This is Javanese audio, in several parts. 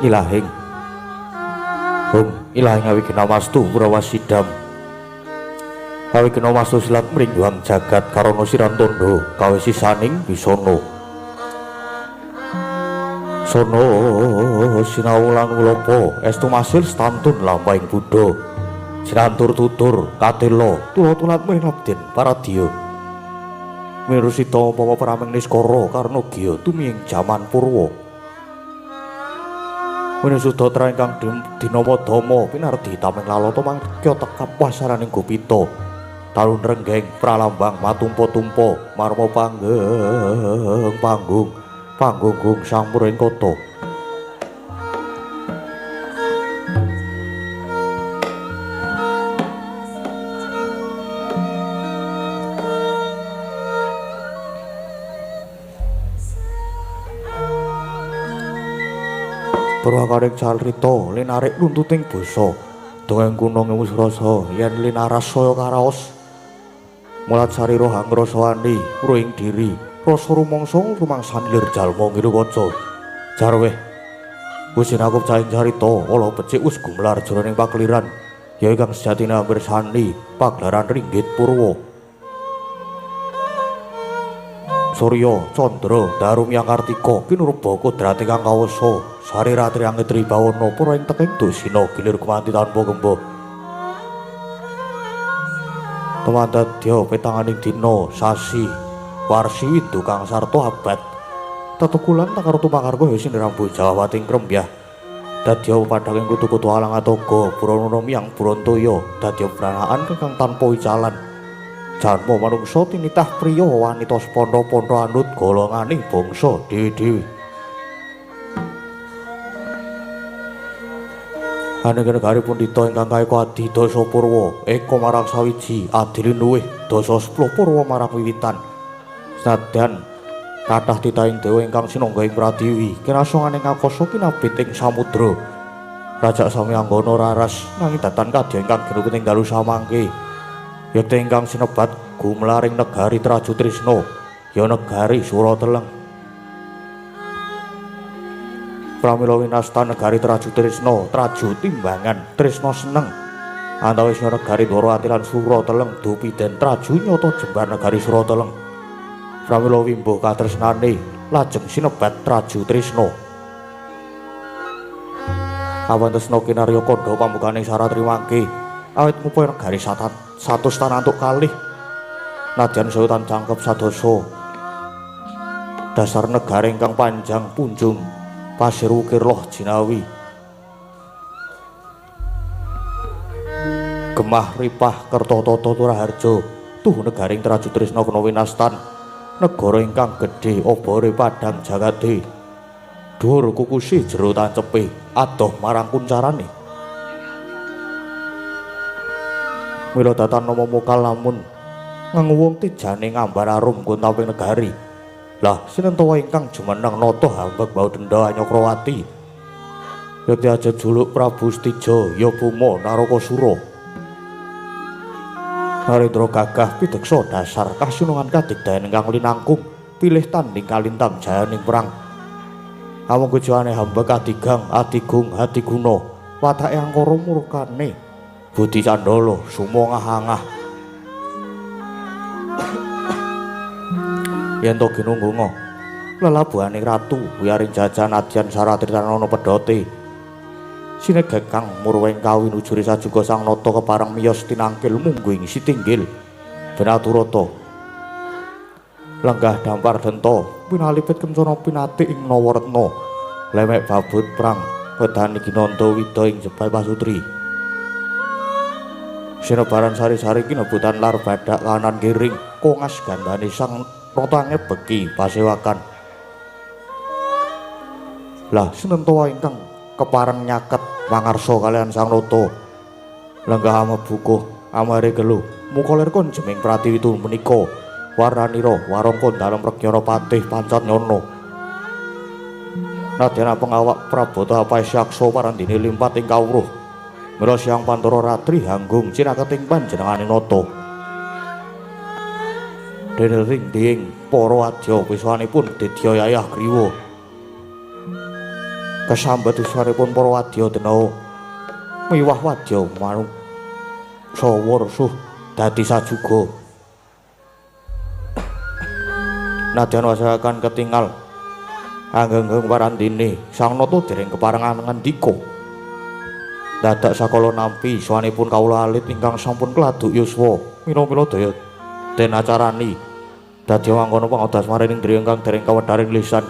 Ilahing Hum ilahing awigena wastu Purwasidam awigena wastu silat mringguang jagat karana sirantondo kawesisaning wisana sono sinau lan ulapa estu masil stantun lampahing buddha sinantur tutur katela tula-tulat mring abden paradya mirusita umpama prameng niskara karna gya tumiying jaman purwa Winusudatra ingkang dinama Dama pinardi tameng lalata mangkya tekap wasaraning gupita talun renggeng pralambang matumpa-tumpa marma panggeng panggung panggunggung sampureng kota. Purwakaring carita linarik luntuting basa dongeng kuna ngemus rasa yen linaras saya karaos mulat sarira hangrasawani ruing diri rasa rumangsa rumangsan lir jalma ngiru kaca jarweh wis sinakup caing carita ala becik wis gumelar jroning pakeliran ya ingkang sejatine mirsani pagelaran ringgit purwa Surya Candra Darum yang Kartika kinurba kodrate kang kawasa sari ratri angit tribawana pura ing teking dusina gilir gumanti tanpa gemba tumandadya petanganing dina sasi warsi windu kang sarta abad tetukulan takartu makarga ya sinrambu jawating krembyah dadya padhanging kutu-kutu alang atoga purana miyang Burantoya dadya pranaan kang tanpa wicalan janma manungsa tinitah priya wanita sepandha-pandha anut golongane bangsa dhewe-dhewe. Anenging negari pundhita ingkang kaeka adi dasa purwa eka marang sawiji adili luwih dasa sepuluh purwa marang wiwitan. Senadyan kathah titahing dewa ingkang sinangga ing pratiwi kinasonganing akasa kinabit ing samudra. Rajak sami anggana raras nanging datan kadya ingkang ginupit ing dalu samangke. Yekti ingkang sinebat gumlaring negari Traju Trisna ya negari Surateleng. Pramila winastan negari Traju Trisna, Traju timbangan Trisna seneng. Antawis negari Dwarawati lan Surateleng dupi den Traju nyata jembar negari Surateleng. Pramila wimbuh katresnane lajeng sinebat Traju Trisna. Awantesna kinarya kandha pambukaning saratri mangke awit ngupaya negari satat satus tanantuk kalih nadyan saya tan cangkep sadoso dasar negara ingkang panjang punjung pasir ukir loh jinawi gemah ripah kertototo turaharjo tuh negaring Traju Trisna kena winastan negara ingkang gedhe obore padang jagate dhuwur kukusi jero tancepe adoh marang kuncarane mila datan nama mukal lamun ngenguwung tijane ngambar arum gontaping negari. Lah sinenta ingkang jumeneng nata hambek bau denda Anyakrawati. Yekti aja juluk Prabu Stija ya Buma Narakasura. Narendra gagah pideksa dasar kasunungan kadigdayan ingkang linangkung pilih tanding kalintang jayaning perang. Amung gejane hambek adigang adigung adiguna watake angkara murkane Budi Candala sumo ngah-angah yen to ginunggunga lelabuhane ratu wiyaring jajan adyan saratri tanana pedhote sinegek kang murweng kawinujuri sajuga sang nata kepareng miyos tinangkil mungguing sitinggil benaturata lenggah dampar denta pinalipit kencana pinati ing Nawaretna lemek babut prang wedani ginanda wida ing jebal pasutri sinebaran sari-sari kinebutan lar badak kanan giring kongas gandane sang rata beki pasewakan. Lah sinenta ingkang kepareng nyaket mangarsa kalian sang nata lenggah amebukuh amare gelu muka lir konjeming pratiwi menika waranira warangka dalem Regyana Patih Pancat Nyana. Nadyan pengawak Prabata Apasyaksa parandene limpat ing kawruh mila siang pantara ratri hanggung cinaketing panjenengane nata. Dene ring para wadya wiswanipun Didya Yayah Griwa. Kesambet usaripun para wadya dena miwah wadya manuk sawa resuh dadi sajuga. Nadyan wasakan ketingal anggenggeng warandine Sang Nata dereng keparengan ngendika. Dadak sakala nampi swanipun kawula alit ingkang sampun kladuk yuswa mila-mila daya den acarani dadi wangkono pangodas maring indriya ingkang dereng kawedharing lisan.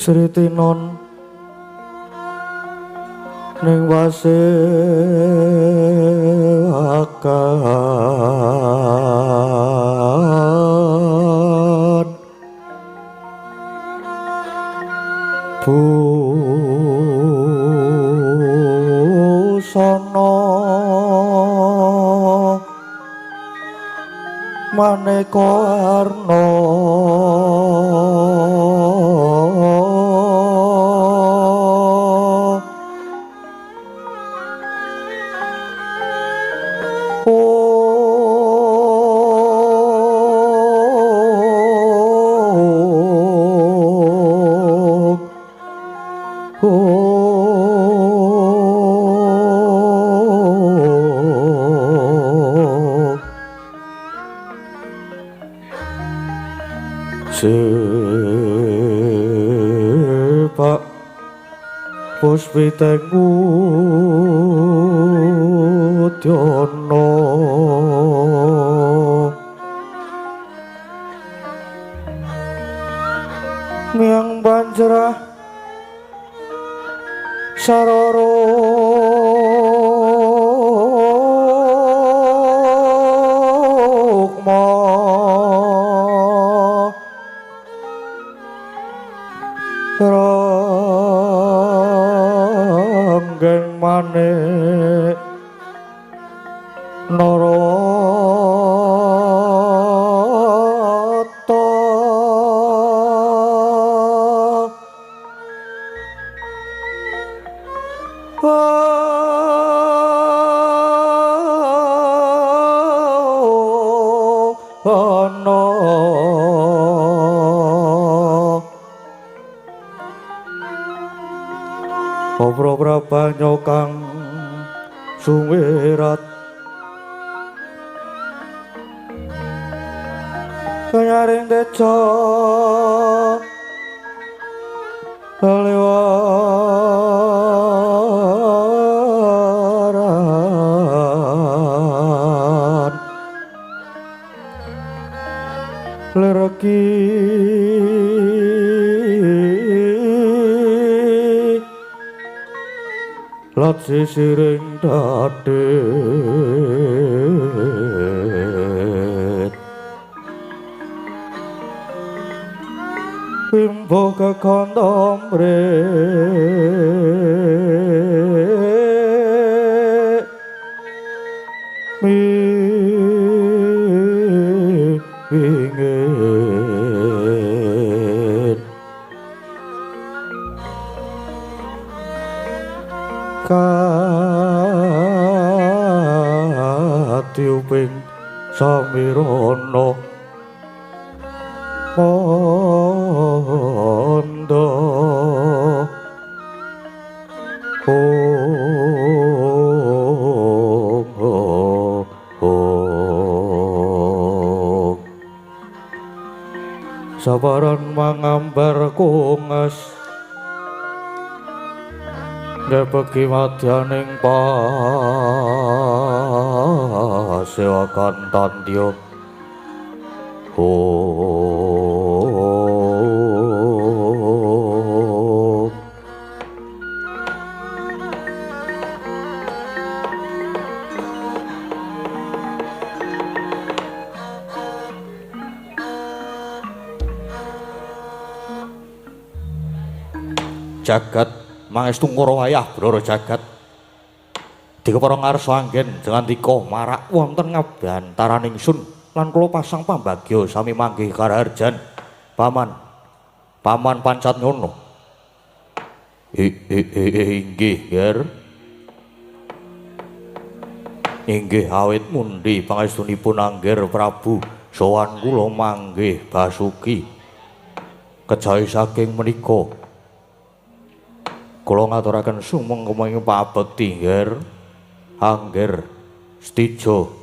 Sri Tinon ning wasewakan busana maneka warna Sepak puspiteng udyana miang banjrah sarara. Ranggeng manik Narawata ana Obro prabanyo kang sumirat kanyaring teja lewaran lereki lat sisiring dadit wimbo kekandha mrek wingin katiuping samirana mandha ong ong sabaran mangambar kunges ngepeki madyaning pasewakan tandya. Om. Jagat mangestu ngara wayah brara jagat dikepara ngarsa anggen jengandika marak wonten ngabantaraning sun lan kula pasang pambagya sami manggih karaharjan. Paman, paman pancat ngono. Inggih, Ger. Inggih awit mundi pangestunipun Angger Prabu sowan kula manggih Basuki. Kejawi saking menika kula ngaturaken sumengkeming pabekti, Nger. Angger Stijo.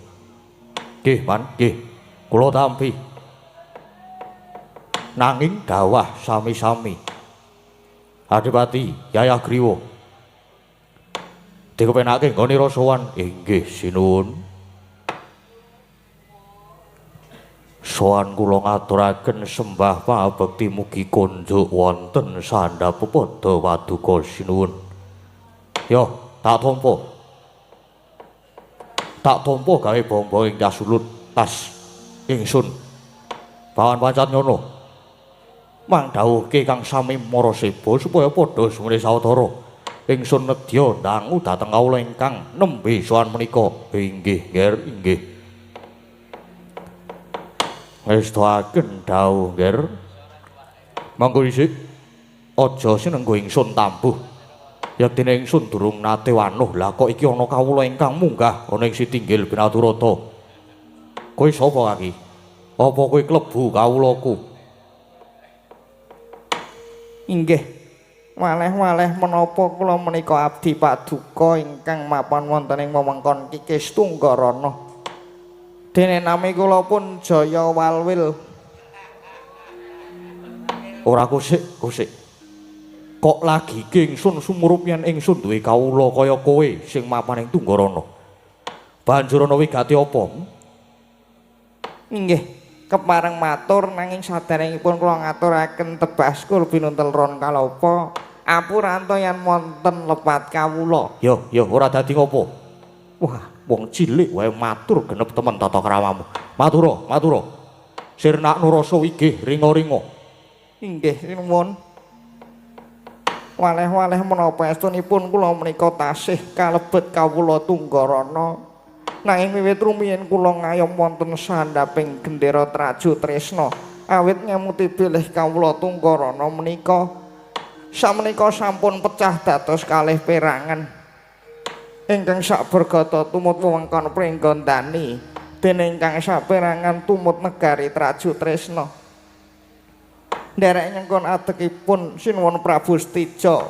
Nggih, Man, nggih. Kula tampi. Nanging dawah sami-sami. Adipati Yayah Griwa. Dikepenake nggone sowan. Inggih, sinuwun. Sowan kula ngaturaken sembah pabekti mugi konjuk wonten sandhap pepada paduka sinuwun. Yo, tak tampa. Tak tampa gawe bombo ing kasulut tas ingsun. Pawan pancat nyono. Mang dawuhke kang sami maraseba supaya padha sumene sawetara. Ingsun nedya ndangu dhateng kawula ingkang nembe sowan menika. Inggih, Nger, inggih. Ngestoaken dawuh, Nger. Monggo isik. Aja sinenggo ingsun tambuh. Yektine ingsun durung nate wanuh. Lah kok iki ana kawula ingkang munggah ana ing sitinggil Binaturata. Kowe sapa kaki? Apa kowe klebu kawulaku? Inggih. Waleh-waleh menapa kula menika abdi paduka ingkang mapan wonten ing wewengkon Kikis Tunggarana. Dene nami kula pun Jaya Walwil. Ora kusik, kusik. Kok lagi ingsun sumurup yen ingsun duwe kawula kaya kowe sing mapan ing Tunggarana. Banjur ana wigati apa? Inggih, kepareng matur nanging saderengipun kula ngaturaken tebaskul pinuntel ron kalapa apuranta yen wonten lepat kawula. Yo, yo ora dadi ngopo. Wah, wong cilik wae matur genep temen tata kramamu. Matura, matura. Sirnakno rasa wigih ringa-ringa. Inggih, sinuwun. Waleh-waleh menapa estunipun kula menika tasih kalebet kawula Tunggarana. Nanging wiwit rumiyin kula ngayom wonten sandhaping gendera Traju Tresna awit ngemuti bilih kawula Tunggarana menika samenika sampun pecah dados kalih perangan. Ingkang sabergata tumut wewengkon Pringgondani, dene ingkang saperangan tumut negari Traju Tresna. Nderek nyengkon adekipun Sinuwun Prabu Setija.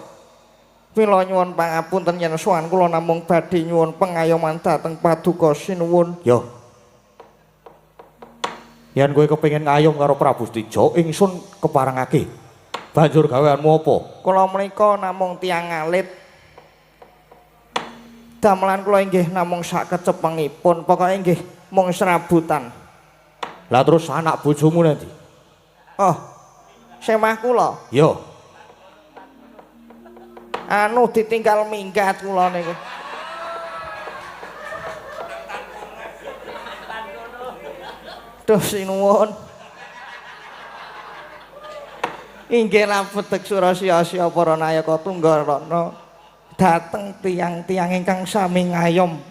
Mila nyuwun pangapunten yen sowan kula namung badhe nyuwun pengayoman dhateng Paduka Sinuwun. Yo. Yen kowe kepengin ngayom karo Prabu Setija, ingsun keparengake. Banjur gaweanmu apa? Kula menika namung tiyang alit. Damelan kula inggih namung sak kecepengipun, pokoke inggih mung serabutan. Lah terus anak bojomu nanti? Oh. Semah kula. Yo. Anu ditinggal minggat kula niku. Duh sinuwun. Inggih labedek surasya para nayaka Tunggarana dhateng tiyang-tiyang ingkang sami ngayom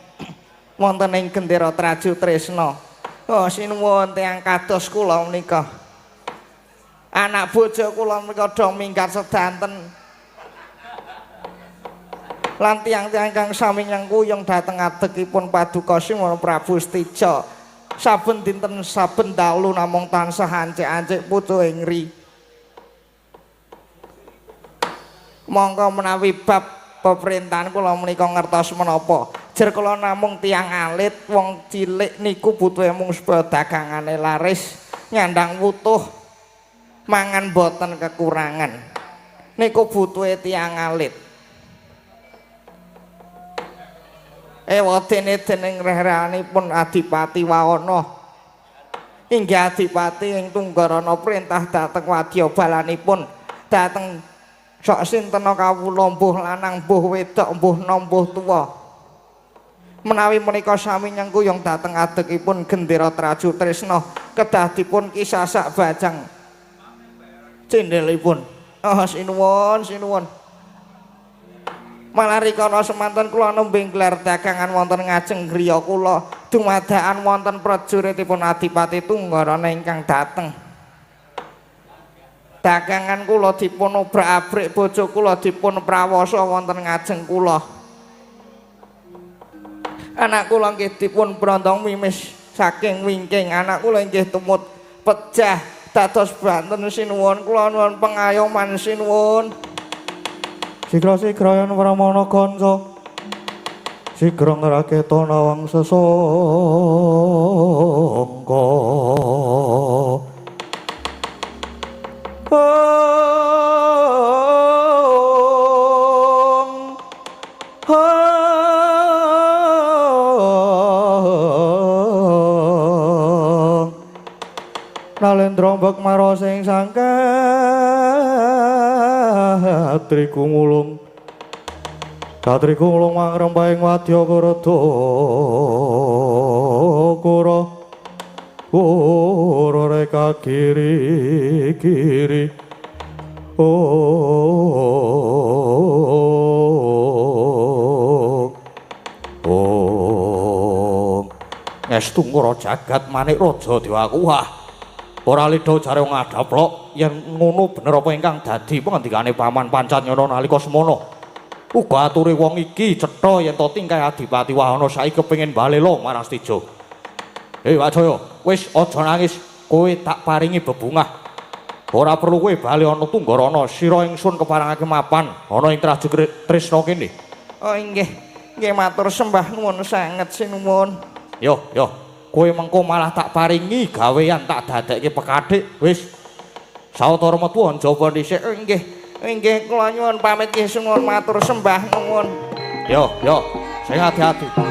wonten ing gendera Traju Tresna. Oh sinuwun tiyang kados kula menika. Anak bojo kula menika do minggat sedanten. Lan tiyang-tiyang ingkang sami nyengkuyung dhateng adekipun Paduka Sinuwun Prabu Setija. Saben dinten saben dalu namung tansah ancik-ancik pucuking ri. Monggo menawi bab peperintahan kula menika ngertos menapa. Jer kula namung tiyang alit, wong cilik niku butuhe mung supaya dagangane laris, nyandang wutuh, mangan boten kekurangan. Niku butuhe tiyang alit. Ewadene dening reh-rehanipun Adipati Wawana. Inggih Adipati ing Tunggarana perintah dhateng wadya balanipun dhateng sok sinten kawula mbuh lanang mbuh wedok mbuh nom mbuh tuwa. Menawi menika sami nyengkuyung dhateng adekipun gendera Traju Tresna kedah dipun kisasak bajang cindhelipun. Oh sinuwun sinuwun. Malah rikala semanten kula nembe nglar dagangan wonten ngajeng griya kula dumadakan wonten prajuritipun Adipati Tunggarana ingkang dateng. Dagangan kula dipun obrak-abrik, bojo kula dipun prawasa wonten ngajeng kula. Anak kula nggih dipun brondong mimis saking wingking, anak kula nggih tumut pejah dados banten sinuwun. Kula nuwun pengayoman sinuwun. Sigra-sigra yen Pramana kanca sigra ngraketa nawang sesangka. Nalendra mbek mara sing sangkatri gumulung katri gumulung mangrempahing wadya karada kura kura reka kiri kiri ong ngestu ngura jagat manik raja dewaku. Wah ora lidha jare wong adaplok yen ngono bener apa ingkang dadi pangandikane paman Pancanyana nalika semono. Uga ature wong iki cetha yen to tingkah Adipati Wahana saiki kepengin balela marang Setija. Hei Wajaya, wis aja nangis, kowe tak paringi bebungah. Ora perlu kowe bali ana Tunggarana, sira ingsun keparengake mapan ana ing Traju Tresna kene. Oh inggih, nggih matur sembah nuwun sanget sinuwun. Yo yo. Kowe mengko malah tak paringi gawean tak dadekke pekathik wis sawetara metu njaba dhisik. Inggih inggih kula nyuwun pamit nggih suwun matur sembah nuwun. Yo yo sing ati-ati.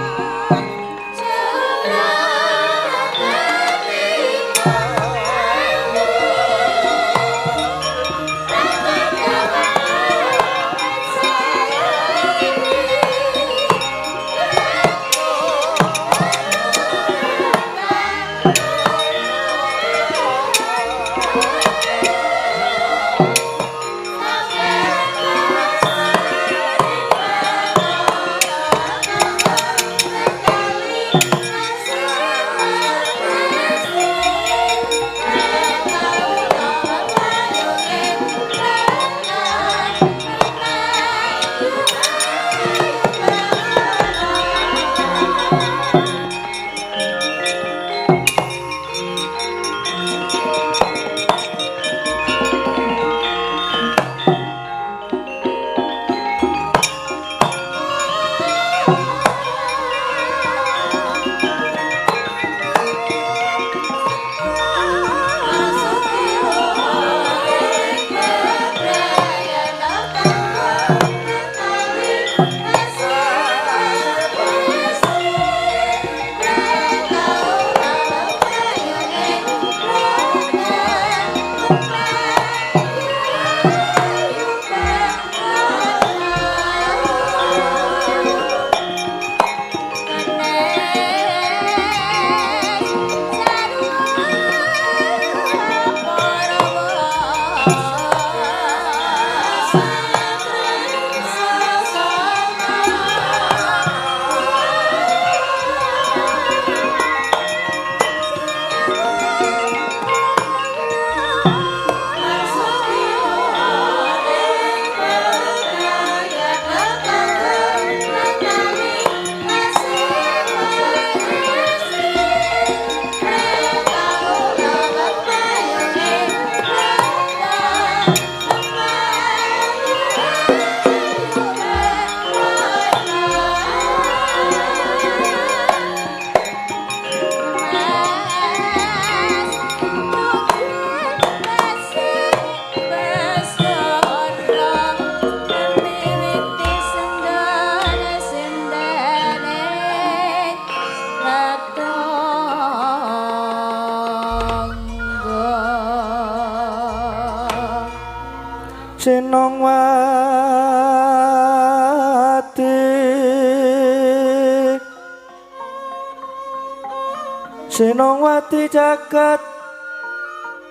Sinongwati jagat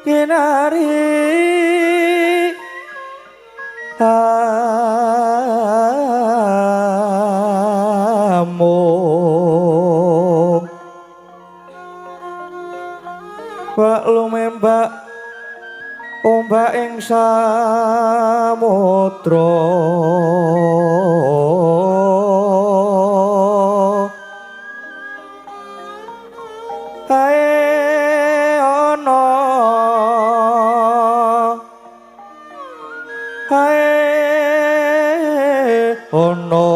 kinari amung bak lumembak ombak ing samudra hae ana hae ana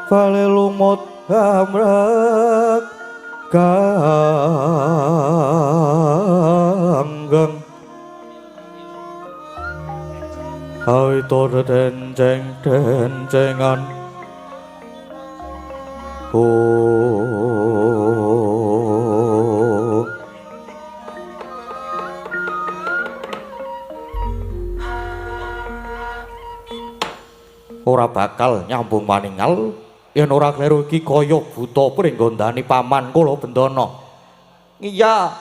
bale lumut amrek ganggeng awito denceng-dencengan oh. Ora bakal nyambung maningal yen ora kleru iki kaya buta pringgondani paman kula Bendana. Iya.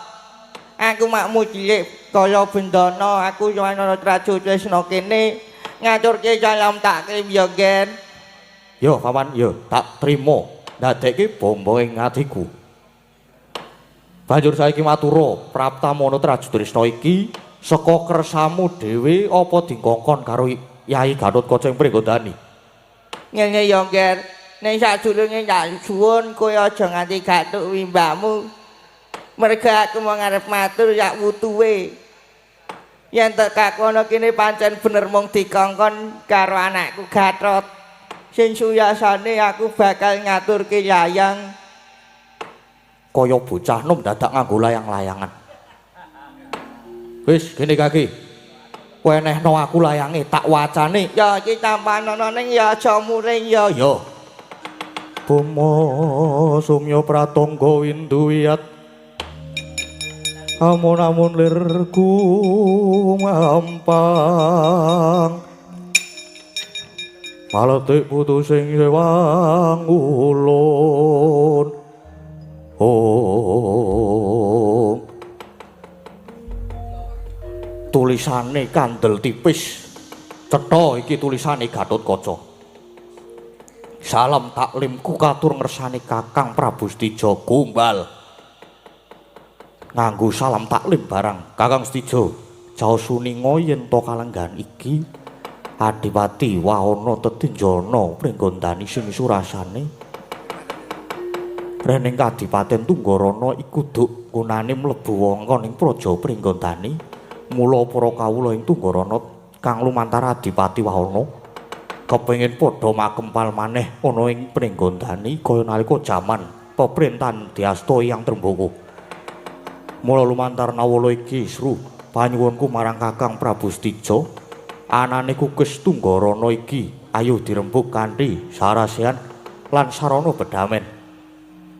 Aku makmu cilik kaya Bendana, aku yo ana Traju Tresna kene ngaturke salam taklim ya, Gen. Yo paman, yo tak trimo ndadekke bombo ing atiku. Banjur saiki matura praptamana Traju Tresna iki saka kersamu dhewe apa dingkongkon karo Yai Gatotkaca ing Pringgondani? Ngene ya, Ger. Ning sadurunge tak suwun kowe aja nganti gathuk wimbakmu. Merga aku mau ngarep matur sak wutuwe. Yen tekakono kene pancen bener mung dikongkon karo anakku Gatot. Sing suyasane aku bakal ngaturke layang. Kaya bocah nom dadak nganggo layang-layangan. Wis gene kaki. Wenehno aku layange tak wacane. Ya iki tampanono ning ya aja muring ya. Ya. Boma sumya pratangga windu wiyat. Amun-amun lirku mampang. Maletik putu sing sewang ulun. Oh. Tulisane kandel tipis. Cetha iki tulisane Gatotkaca. Salam taklimku katur ngersane Kakang Prabu Setija gombal. Nganggo salam taklim barang Kakang Setija. Caos suninga yen to kalenggahan iki Adipati Wahana tetinjana pringgondani sing surasane. Rening Kadipaten Tunggarana iku duk gunane mlebu wewengkon ing Praja Pringgondani. Mula para kawula ing Tunggarana kang lumantar Adipati Wahana kepengin padha makempal maneh ana ing Pringgondani kaya nalika jaman peprintahan Dyasta Hyang Trembaka. Mula lumantar nawala iki sru panyuwunku marang Kakang Prabu Setija anane kukes Tunggarana iki ayo dirembug kanthi sarasehan lan sarana bedamen.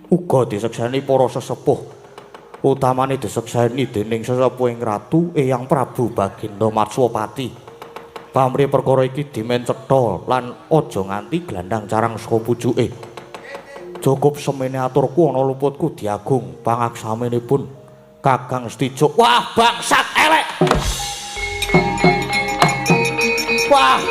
Uga disekseni para sesepuh, utamane disekseni dening sesepuhing ratu Eyang Prabu Baginda Matswapati. Pamrih perkara iki dimen cetha lan aja nganti glandang carang saka pucuke. Cukup semene aturku ana luputku diagung pangaksaminipun Kakang Setija. Wah, bangsat elek. Wah.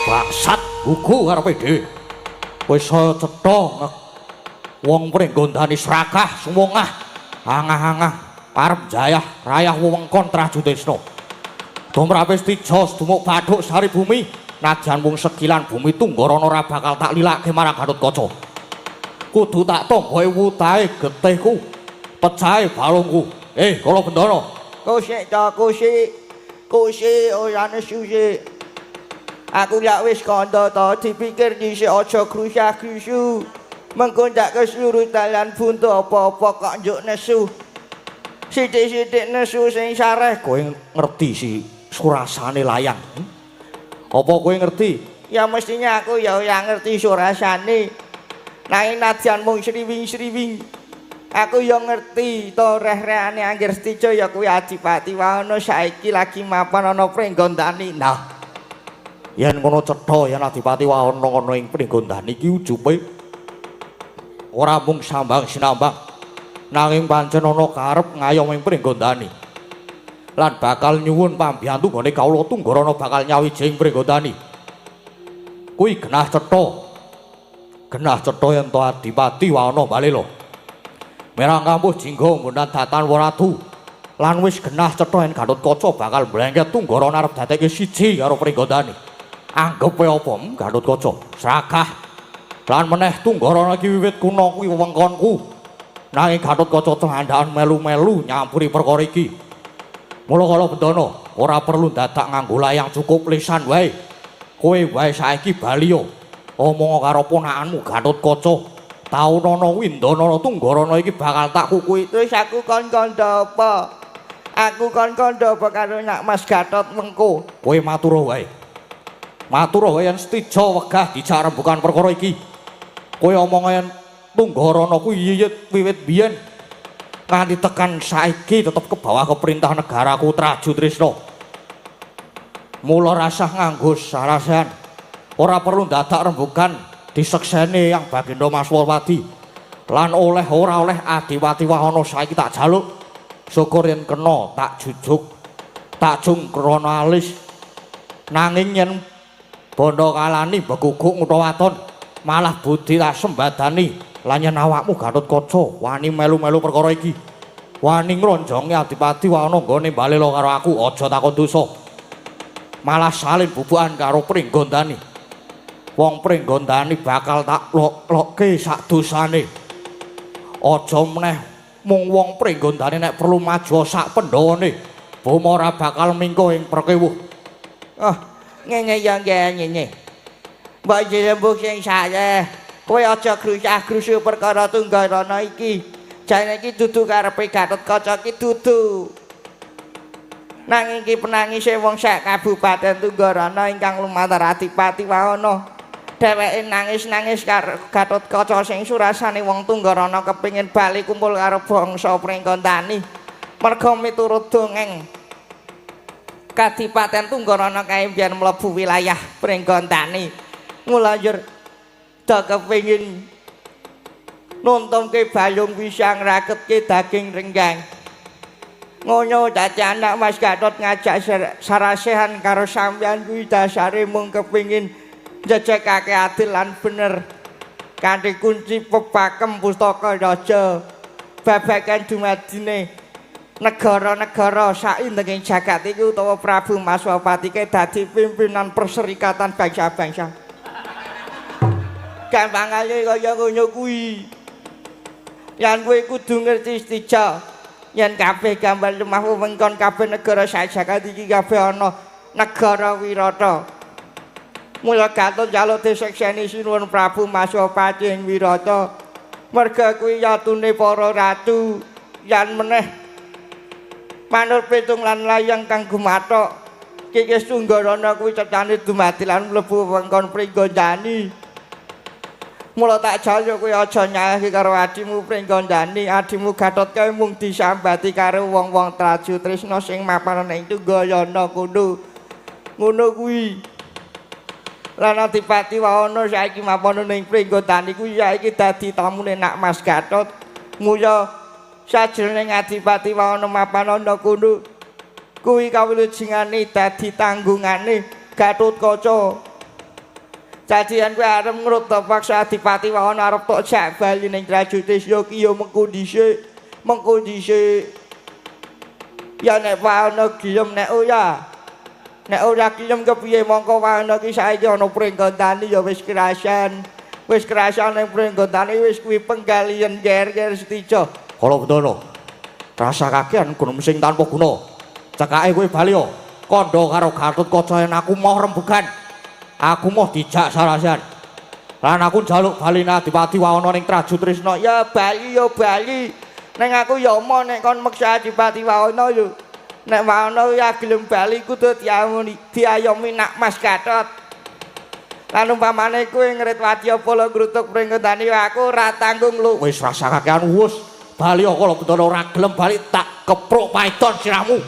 Bangsat gugu karepe dhewe. Wis saya cetha wong Pringgondani srakah sumungah angah-angah arep jayah rayah wewengkon Traju Tresna. Tumrape Setija sedumuk bathuk sari bumi, najan mung sekilan bumi Tunggarana ora bakal tak lilake marang Gatotkaca. Kudu tak tanggahe wutahe getihku, pecahe balungku. Kala Bendana. Kusik ta kusik. Kusik ora nesu sik. Aku lak wis kandha ta dipikir dhisik aja grusah-grusu. Mengko ndak keseluruh dalan buntu apa-apa kok njuk nesu. Sithik-sithik nesu sing sareh. Kowe ngerti si surasane layang? Apa kowe ngerti Ya mestinya aku ya ora ngerti surasane. Nanging nadyan mung sriwing-sriwing aku ya ngerti to reh-rehane Angger Setija ya kuwi Adipati Wahono saiki lagi mapan ana Pringgondani. Nah, yen ngono cetha yen Adipati Wahono ana ing Pringgondani iki ujupe ora mung sambang sinambang, nanging pancen ana karep ngayom ing Pringgondani lan bakal nyuwun pambiyantu nggone kawula Tunggarana bakal nyawiji ing Pringgondani. Kuwi genah cetha. Genah cetha yen to Adipati Wahono Balela merang kampuh jingga mbunan datan Waratu lan wis genah cetha yen Gatotkaca bakal mlengket Tunggarana arep dadeke siji karo Pringgondani. Anggepe apa Gatotkaca? Sragah. Lan meneh Tunggarana iki wiwit kuna kuwi wewengkonku. Nanging Gatotkaca telandhakan melu-melu nyampuri perkara iki. Mula kala bendana ora perlu dadak nganggo layang, cukup lisan wae. Kowe wae saiki bali yo. Omong karo ponakanmu Gatotkaca. Taunana Windanana Tunggarana iki bakal tak kukuhi. Terus aku kon kandha apa? Aku kon kandha apa karo Nak Mas Gatot mengko? Kowe matur wae. Matur wae yen Setija wegah dijak rembugan perkara iki. Kowe omong yen Tunggarana kuwi yiyit wiwit biyen nganti tekan saiki tetep ke bawah keperintah negaraku Trajutrisna. Mula rasah nganggo sarasehan. Ora perlu dadak rembugan disekseni yang Baginda Maswapati. Lan oleh ora oleh Adipati Wahono saiki tak jaluk. Syukur yen kena tak jujuk, tak jungkrana alis. Nanging yen bondo kalani beguguk ngutha waton, malah budi tak sembadani. Lan yen awakmu Gatotkaca wani melu-melu perkara iki, wani ngronjongi Adipati Wahono nggone balela karo aku, aja takon dosa. Malah salin bubukan karo Pringgondani. Wong Pringgondani bakal tak lok-lokke sak dosane. Aja meneh mung wong Pringgondani nek perlu maju sak pendhawane, Boma ora bakal mingko ing prekewuh. Oh, ngene ya ngene. Mbok jembuk sing saleh. Kowe aja grusah-grusu perkara Tunggarana iki. Jane iki dudu karepe Gatotkaca iki dudu. Nanging iki penangise wong sak Kabupaten Tunggarana ingkang lumantar Adipati Wahono. Dheweke nangis-nangis karo Gatotkaca sing surasane wong Tunggarana kepingin bali kumpul karo bangsa Pringgondani. Merga miturut dongeng Kadipaten Tunggarana kae biyen mlebu wilayah Pringgondani. Mula njur do kepingin nuntumke bayung pisang raketke daging renggang. Ngono dadi anak Mas Gatot ngajak sarasehan karo sampeyan kuwi dasare mung kepingin njejekake adil lan bener kanthi kunci pepakem pustaka raja babagan dumadine negara-negara saindenging jagat iki utawa Prabu Maswapati ke dadi pimpinan perserikatan bangsa-bangsa. Gampangane kaya ngono kuwi. Yen kowe kudu ngerti Setija, yen kabeh gambar lemah wewengkon kabeh negara sak jagat iki kabeh ana negara Wirata. Mula Gatot njaluk disekseni sinuwun Prabu Maswapati ing Wirata. Merga kuwi yatune para ratu yen meneh manut pitung lan layang kang gumathok. Kikis Tunggarana kuwi cetane dumadi lan mlebu wewengkon Pringgondani. Mula tak jaluk kowe aja nyalahke karo adimu Pringgondani, adimu Gatot kae mung disambati karo wong-wong Trajutrisna sing mapan ana ing Tunggayana kono. Ngono kuwi. Lan Adipati Wahono saiki mapan ning Pringgondani kuwi saiki dadi tamune Nak Mas Gatot. Mula sajroning Adipati Wahono mapan ana kono kuwi kawilujengane dadi tanggungane Gatotkaca. Dadi yen kowe arep ngrutta paksa Adipati Wahono arep tok jak bali ning Trajutrisna ki ya mengko dhisik, mengko dhisik. Ya nek Wahono gelem nek ora. Nek ora gelem kepiye mongko Wahono ki saiki ana Pringgondani ya wis kerasan. Wis kerasan ning Pringgondani wis kuwi penggalian ger-ger Setija. Kala bendana. Rasa kakean gunung sing tanpa guna. Cekake kowe bali yo. Kandha karo Gatotkaca yen aku moh rembugan. Aku moh dijak sarasehan. Lan aku njaluk bali Adipati Wahono ning Trajutrisna. Ya bali ya bali. Ning aku ya moh nek kon meksa Adipati Wahono yo. Nek Wahono ya gelem bali kudu diayomi Nak Mas Gatot. Lan umpamane kowe ngrit wadyabala ngrutuk pringgondani aku ora tanggung lu. Wis rasa kakean wis. Bali kala bendana ora gelem bali tak kepruk paidon sirahmu.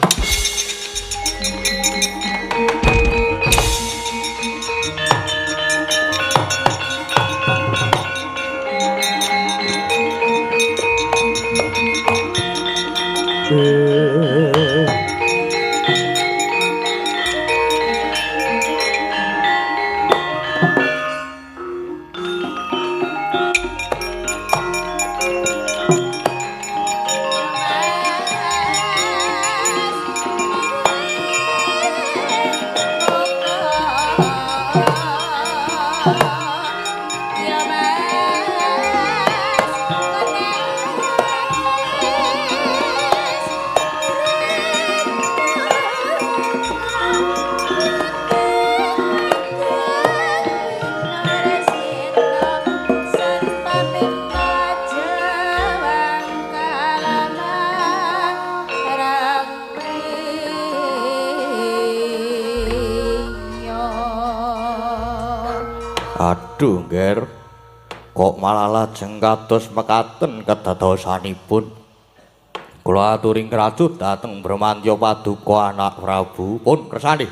Aduh, Ngger. Kok malah lajeng kados mekaten kedadosanipun. Kula aturi ngracut dhateng Bramantya paduka anak Prabu pun kersane.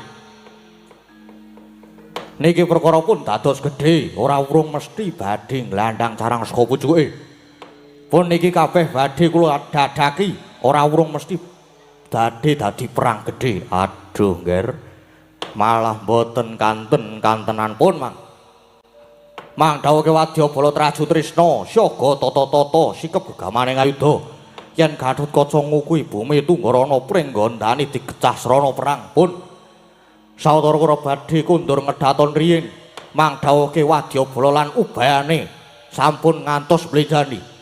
Niki perkara pun dados gedhe, ora urung mesti badhe nglandang carang saka pucuke. Pun niki kabeh badhe kula dadaki, ora urung mesti badhe dadi perang gedhe. Aduh, Ngger. Malah mboten kanten-kantenan pun, Mang. Mang dawuhke wadyabala Traju Trisna, siaga tata-tata sikep gegamane ngayudha. Yen Gathotkaca ngukuhi bumi Tunggarana pringgondani digecah srana perang pun. Sawetara kula badhe kundur ngedhaton riyin. Mang dawuhke wadyabala lan ubayane sampun ngantos mlenjani.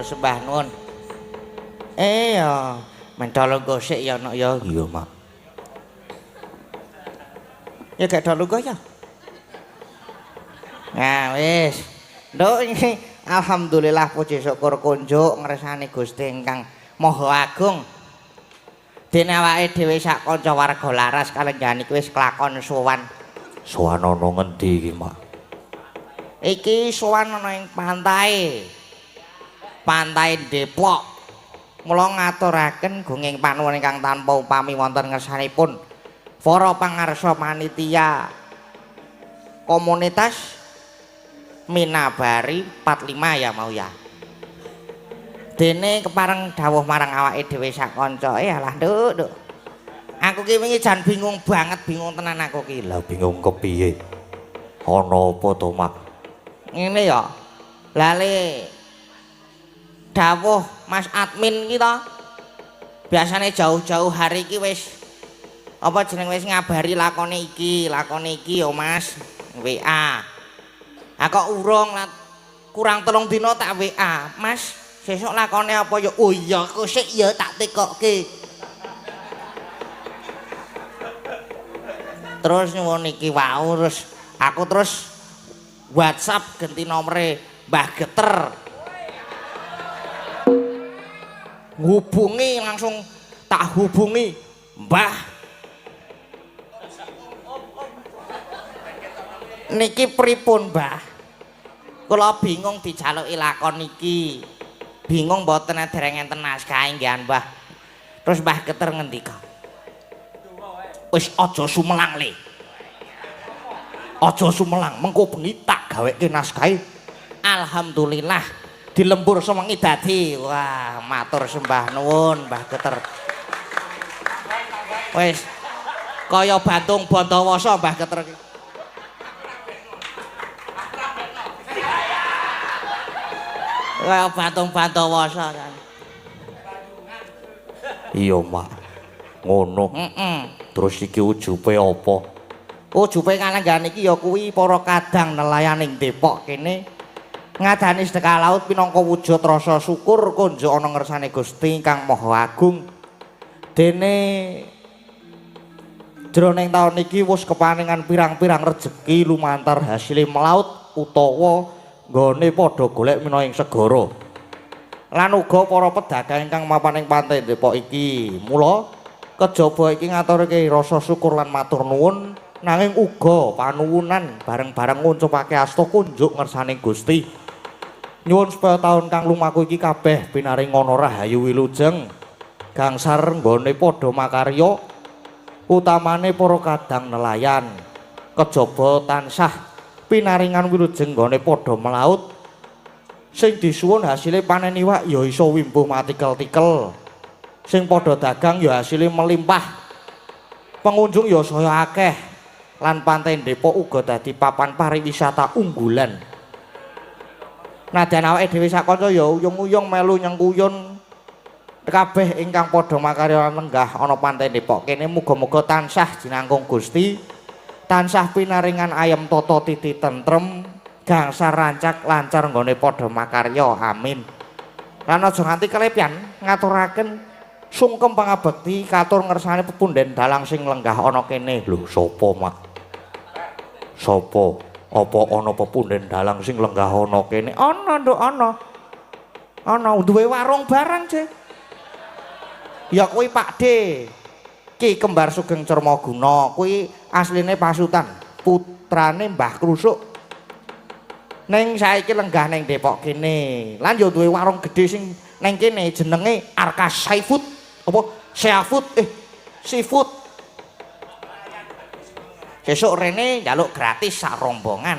sembah nuwun. Ya, mentolo gosek ya nok ya. Iya, Mak. Ya gak do lungguh ya. Nah, wis. Nduk iki alhamdulillah puji syukur kunjuk ngresani Gusti ingkang Maha Agung. Dene awake dhewe sak kanca warga laras kalenggahan iki wis kelakon sowan. Sowan ana ngendi iki, Mak? Iki sowan ana ing pantai. Pantai Depok. Mula ngaturaken gunging panuwun ingkang tanpa upami wonten ngersanipun para pangarsa panitia komunitas Minabari 45 ya mau ya. Dene kepareng dawuh marang awake dhewe sak kanca. Alah nduk, nduk. Aku ki wingi jan bingung banget, bingung tenan aku ki. Lah bingung kepiye? Ana apa to, Mak? Ngene ya. Lale dawuh Mas Admin ki to. Biasane jauh-jauh hari iki wis apa jeneng wis ngabari lakone iki ya Mas, WA. Ah kok urung kurang 3 dina tak WA. Mas, sesuk lakone apa ya? Oh iya, kok sik ya tak tekokke. Terus nyuwun iki wau terus aku terus WhatsApp ganti nomere Mbah Geter. Hubungi langsung tak hubungi Mbah. Niki pripun, Mbah? Kula bingung dijaluki lakon iki. Bingung mboten dereng enten naskah nggih, Mbah. Terus Mbah Geter ngendika. Wis aja sumelang le. Aja sumelang, mengko bengi tak gaweke naskahe. Alhamdulillah dilembur sewengi dadi. Wah, matur sembah nuwun Mbah Geter. Wis kaya Bantung Bondowoso Mbah Geter iki. Kaya Bantung Bondowoso kan. Iya, Mak. Ngono. Heeh. Terus iki ujupe apa? Ujupe kalenggahan iki ya kuwi para kadang nelayan ing Depok kene ngadani sedekah laut pinangka wujud rasa syukur kunjuk ana ngersane Gusti Kang Maha Agung. Dene jroning taun iki wis kepaningan pirang-pirang rejeki lumantar hasile melaut utawa nggone padha golek mina ing segara. Lan uga para pedagang ingkang mapan ing pantai Depok iki. Mula kejaba iki ngaturke rasa syukur lan matur nuwun nanging uga panuwunan bareng-bareng ngucapake asta kunjuk ngersane Gusti. Nyuwun supaya taun kang lumaku iki kabeh pinaring ana rahayu wilujeng gangsar nggone padha makarya utamane para kadang nelayan. Kejaba tansah pinaringan wilujeng nggone padha melaut sing disuwun hasile panen iwak ya iso wimbuh matikel-tikel. Sing padha dagang ya hasile melimpah. Pengunjung ya saya akeh. Lan pantai Depok uga dadi papan pariwisata unggulan. Nadyan awake dhewe sak kanca ya uyung-uyung melu nyengkuyun kabeh ingkang padha makarya lenggah ana pantai Depok kene muga-muga tansah jinangkung Gusti, tansah pinaringan ayem tata titi tentrem, gangsar rancak lancar nggone padha makarya. Amin. Lan aja nganti kelepyan ngaturaken sungkem pangabekti katur ngersane pepunden dalang sing lenggah ana kene. Lho sapa, Mak? Sapa? Apa ana pepunden dalang sing lenggah ana kene? Ana, Nduk, ana. Ana duwe warung barang, Cek. Ya kuwi Pak D. Ki Kembar Sugeng Cermaguna, kuwi asline Pasutan, putrane Mbah Krusuk. Ning saiki lenggah ning Depok kene. Lan ya duwe warung gedhe sing ning kene jenenge Arka Seafood. Apa seafood seafood. Sesuk rene njaluk gratis sak rombongan.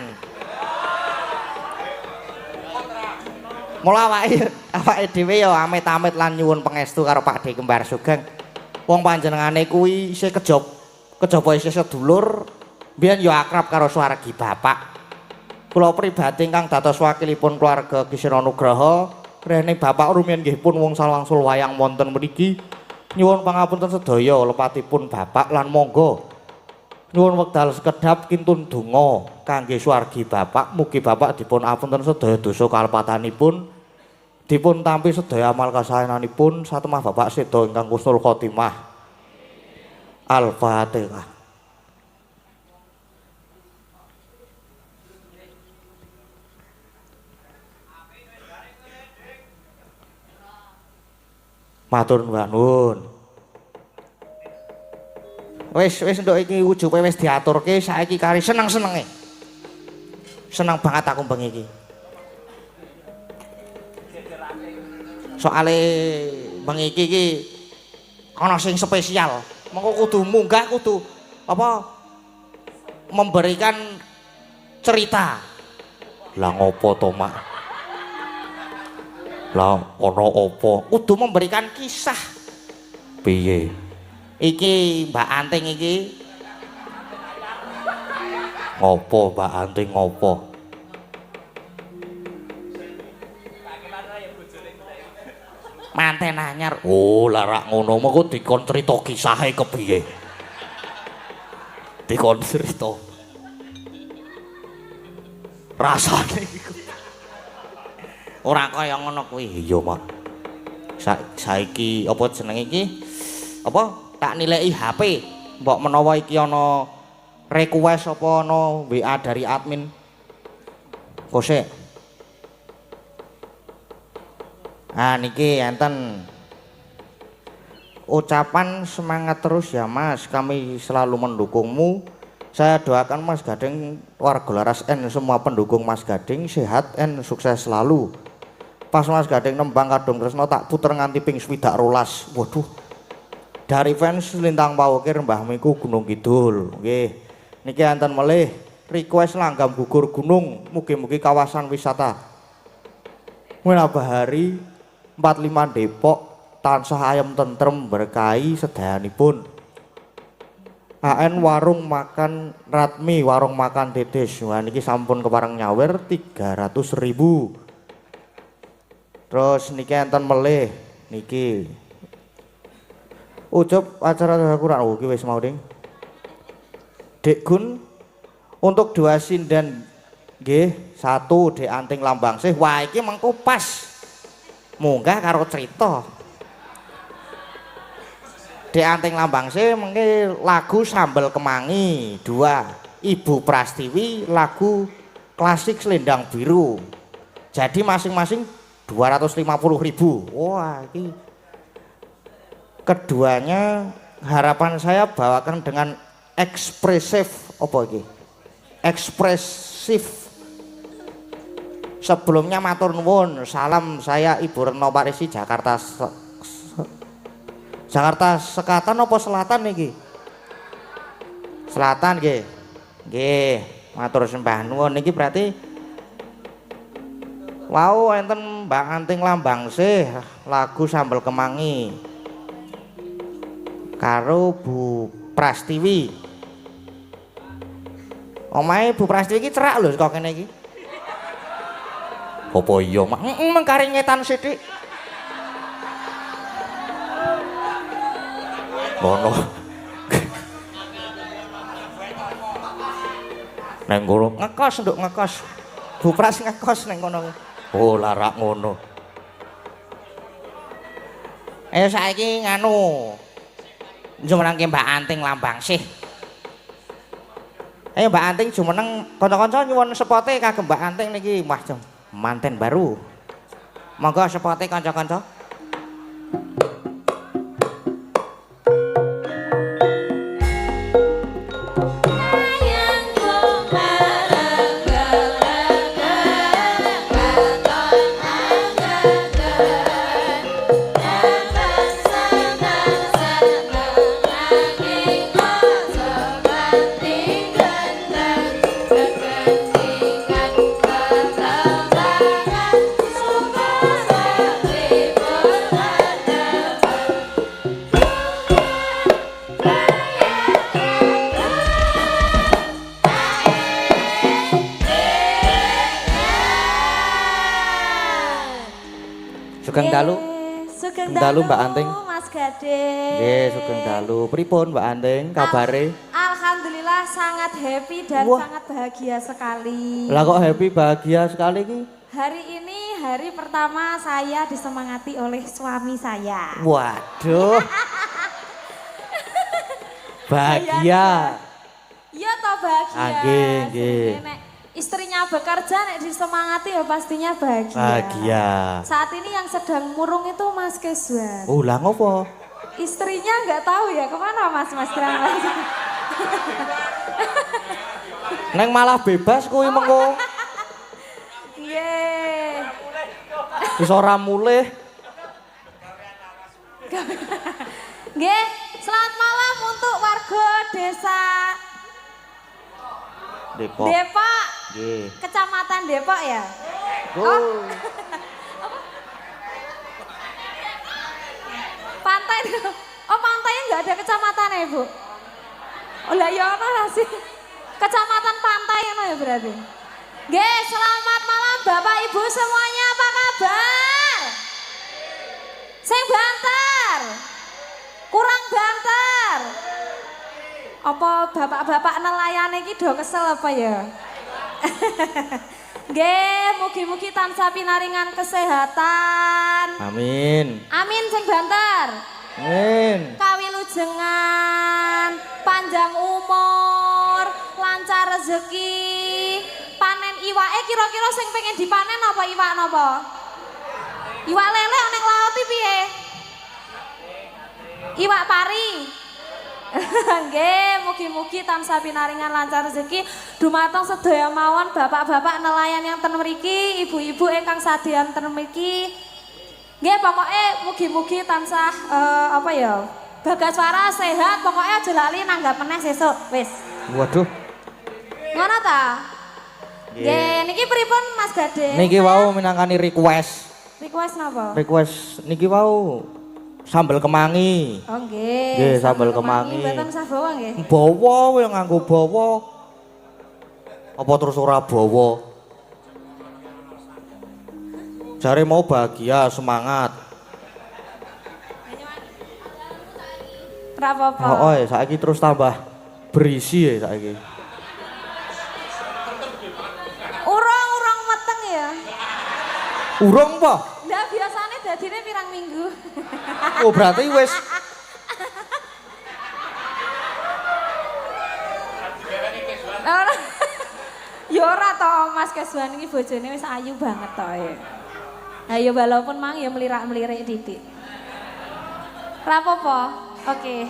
Mula awake dhewe ya amit-amit lan nyuwun pangestu karo Pak D Kembar Sugeng. Wong panjenengane kuwi isih kejaba isih sedulur, mbiyen ya akrab karo swargi bapak. Kula pribadi ingkang dados wakilipun keluarga Ki Seno Nugraha, rene bapak rumiyin nggih pun wong wangsul wayang wonten mriki. Nyuwun pangapunten sedaya lepatipun bapak lan monggo nyuwun wekdal sekedhap kintun donga kangge swargi bapak. Mugi bapak dipun apunten sedaya dosa kalepatanipun. Dipun tampi sedaya amal kasaenanipun satemah Bapak seda ingkang husnul khotimah. Al-Fatihah. Matur nuwun. Wis wis nduk iki ujube wis diaturke saiki kari seneng-senenge. Seneng banget aku bengi iki. Soale bengi iki iki ana sing spesial. Mengko kudu munggah kudu apa memberikan cerita. Lah ngopo to, Mak? Lah ana apa? Kudu memberikan kisah. Piye? Iki Mbak Anting iki. Ngopo Mbak Anting ngopo? Manten anyar. Oh, lah rak ngono mengko dikon crita kisahe kepiye? Dikon crita. Rasane iku ora kaya ngono kuwi. Iya, Mak. Saiki apa jenenge iki? Apa tak nilai HP? Mbok menawa iki ana request apa ana WA dari admin. Kosek. Ah niki enten ucapan semangat terus ya Mas, kami selalu mendukungmu. Saya doakan Mas Gading, warga Laras N, semua pendukung Mas Gading sehat and sukses selalu. Pas Mas Gading nembang Kadung Tresno tak puter nganti ping 62. Waduh. Dari fans Lintang Pawukir Mbah Miku Gunung Kidul. Nggih. Niki enten melih request langgam gugur gunung, mugi-mugi kawasan wisata Bahari 45 Depok tansah ayem tentrem berkahi sedayanipun. AN warung makan Ratmi, warung makan Dedes. Wah niki sampun kepareng nyawer 300.000. Terus niki enten melih niki. Ucup acara kurang oh iki wis mau ding. Dek Gun untuk dua sinden nggih, satu Dek Anting Lambang Sih. Wah iki mengko pas munggah karo cerita. Dek Anting Lambang Sih mengke lagu Sambel Kemangi, dua Ibu Prastiwi lagu klasik Selendang Biru. Jadi masing-masing 250.000. Wah iki keduanya harapan saya bawakan dengan ekspresif apa iki? Ekspresif. Sebelumnya matur nuwun, salam saya Ibu Retno Parisi Jakarta Jakarta Selatan apa Selatan niki? Selatan nggih. Nggih, matur sembah nuwun niki berarti wau enten Mbak Anting Lambang Sih lagu Sambel Kemangi karo Bu Prastiwi. Omahe Bu Prastiwi iki cerak lho saka kene iki. Apa iya, Mak? Heeh, mengkari ngetan sithik. Ngono. Neng kono ngekos, nduk ngekos. Bu Pras ngekos neng kono. Oh, larak ngono. Ayo saiki nganu. Jumenengke Mbak Anting Lambang Sih. Ayo Mbak Anting jumeneng kanca-kanca nyuwun sepote kagem Mbak Anting niki, Mas manten baru. Monggo sepote kanca-kanca. Sugeng dalu. Sugeng dalu Mbak Anting. Mas Gading. Nggih, sugeng dalu. Pripun Mbak Anting kabare? Alhamdulillah sangat happy dan wah, sangat bahagia sekali. Lah kok happy bahagia sekali iki? Hari ini hari pertama saya disemangati oleh suami saya. Waduh. Bahagia. Iya toh, bahagia. Ah, nggih, nggih. Nek istrinya bekerja, nek disemangati ya pastinya bahagia. Bahagia. Saat ini yang sedang murung itu Mas Keswan. Oh, lah ngopo? Istrinya nggak tahu ya kemana, Mas, Mas Mas. Neng malah bebas kuwi mengko. Nggih. Wis ora mulih. Nggih, selamat malam untuk warga desa Depok. Depok. Nggih. Kecamatan Depok ya? Oh. Pantai. Oh, pantainya nggak ada kecamatan ya, Bu? Oh, lah ya ono lah sih. Kecamatan Pantai ono ya berarti. Nggih, selamat malam Bapak Ibu semuanya, apa kabar? Sing banter. Kurang banter. Apa bapak-bapak nelayan iki do kesel apa ya? Nggih, mugi-mugi tansah pinaringan kesehatan. Amin. Amin sing banter. Amin. Kawilujengan, panjang umur, lancar rezeki, panen iwake. Kira-kira sing pengen dipanen apa iwak napa? Iwak lele ning laut iki piye? Iwak pari. Nggih, mugi-mugi tansah pinaringan lancar rezeki dumateng sedaya mawon bapak-bapak nelayan yang ten mriki, ibu-ibu ingkang sadean ten mriki. Nggih, pokoke mugi-mugi tansah apa ya? Bagas waras, sehat, pokoknya aja lali nanggap meneh sesuk, wis. Waduh. Ngono ta? Nggih, niki pripun, Mas Gading? Niki wau minangkani request. Request napa? Request niki wau sambel kemangi. Oh nggih. Nggih, sambel kemangi. Mboten usah bawa nggih. Bawa yang nganggo bawa. Apa terus ora bawa? Jare mau bahagia, semangat. Ora apa-apa. Oh, oh, saiki terus tambah berisi ya saiki. Urung-urung meteng ya. Urung apa? Lah biasane dadine pirang minggu. Oh, berarti wis. Ora. Ya ora to, Mas Keswan iki bojone wis ayu banget to ya. Ayo walaupun mang ya melirak-melirik titik. Ora apa-apa. Oke.